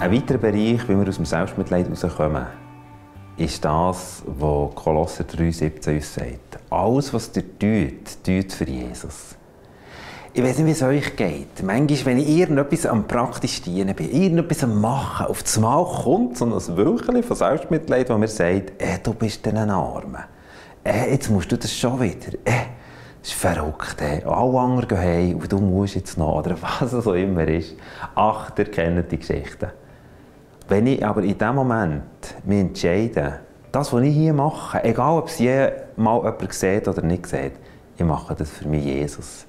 Ein weiterer Bereich, wie wir aus dem Selbstmitleid herauskommen, ist das, was Kolosser 3,17 uns sagt. Alles, was ihr tut für Jesus. Ich weiss nicht, wie es euch geht. Manchmal, wenn ich irgendetwas am praktisch dienen bin, irgendetwas am Machen, auf das Mal kommt so ein Wölkchen von Selbstmitleid, das mir sagt, du bist ein Armer. Jetzt musst du das schon wieder. Das ist verrückt. Alle anderen gehen heim und du musst jetzt noch. Oder was es auch immer ist. Ach, ihr kennt die Geschichten. Wenn ich aber in diesem Moment mich entscheide, das, was ich hier mache, egal ob es mal jemand sieht oder nicht sieht, ich mache das für mich Jesus.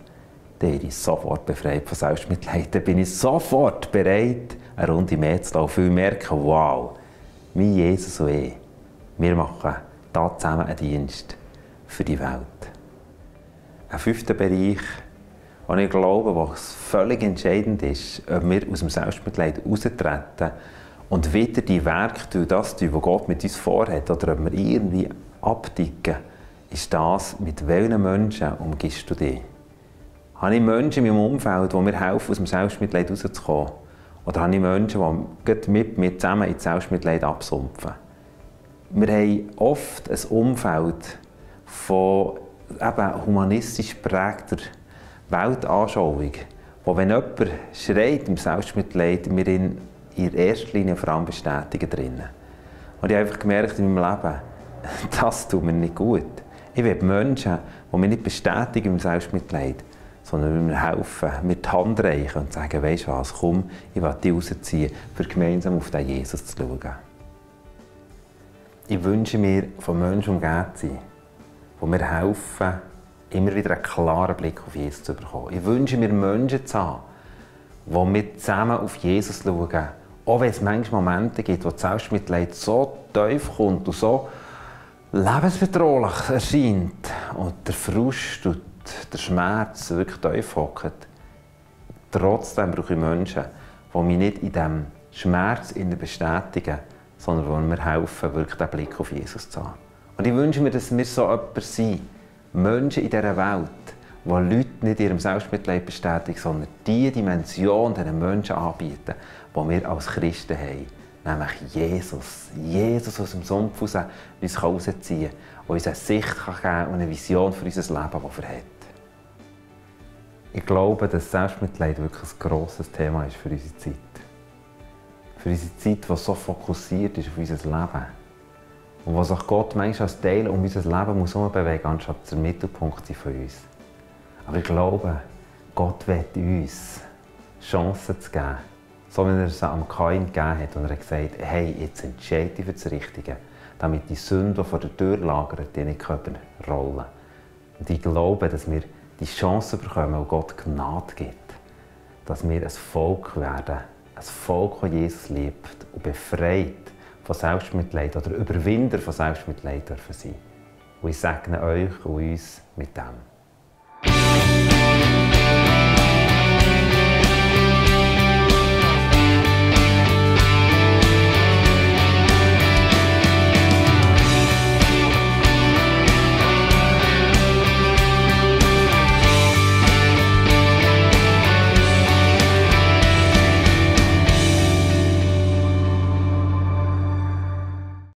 Dann bin ich sofort befreit von Selbstmitleid. Dann bin ich sofort bereit, eine Runde mehr zu laufen. Weil ich merke, wow, mein Jesus und ich, wir machen da zusammen einen Dienst für die Welt. Ein fünfter Bereich, wo ich glaube, was völlig entscheidend ist, ob wir aus dem Selbstmitleid heraustreten und wieder die Werke tun, das tun, was Gott mit uns vorhat, oder ob wir irgendwie abdicken, ist das, mit welchen Menschen umgibst du dich? Habe ich Menschen in meinem Umfeld, die mir helfen, aus dem Selbstmitleid rauszukommen? Oder habe ich Menschen, die mit mir zusammen ins Selbstmitleid absumpfen? Wir haben oft ein Umfeld von eben humanistisch geprägter Weltanschauung, wo, wenn jemand schreit im Selbstmitleid, wir ihn in erster Linie vor allem bestätigen drinnen. Und ich habe einfach gemerkt in meinem Leben, das tut mir nicht gut. Ich will Menschen, die mich nicht bestätigen im Selbstmitleid, sondern mir helfen, mir die Hand reichen und sagen, weisst du was, komm, ich will dich rausziehen, für gemeinsam auf den Jesus zu schauen. Ich wünsche mir, von Menschen umgeben zu sein, die mir helfen, immer wieder einen klaren Blick auf Jesus zu bekommen. Ich wünsche mir, Menschen zu haben, die mit zusammen auf Jesus schauen, auch wenn es manchmal Momente gibt, wo das Selbstmitleid so tief kommt und so lebensbedrohlich erscheint und der Frust und der Schmerz wirklich tief hockt. Trotzdem brauche ich Menschen, die mich nicht in diesem Schmerz bestätigen, sondern die mir helfen, wirklich den Blick auf Jesus zu haben. Und ich wünsche mir, dass wir so jemand sind, Menschen in dieser Welt, die Leute nicht in ihrem Selbstmitleid bestätigen, sondern die Dimension diesen Menschen anbieten, die wir als Christen haben. Nämlich Jesus. Jesus aus dem Sumpf raus uns rausziehen kann und uns eine Sicht geben kann und eine Vision für unser Leben, das er hat. Ich glaube, dass Selbstmitleid wirklich ein grosses Thema ist für unsere Zeit. Für unsere Zeit, die so fokussiert ist auf unser Leben. Und wo sich Gott manchmal als Teil um unser Leben herumbewegen muss, anstatt der Mittelpunkt sein von uns. Aber ich glaube, Gott will uns Chancen zu geben, so wie er es am Kain gegeben hat und er hat gesagt, hey, jetzt entscheide dich für das Richtige, damit die Sünde, die vor der Tür lagert, die nicht rollen. Und ich glaube, dass wir die Chance bekommen, weil Gott Gnade gibt, dass wir ein Volk werden, ein Volk, das Jesus liebt und befreit von Selbstmitleid oder Überwinder von Selbstmitleid dürfen sein. Und ich segne euch und uns mit dem.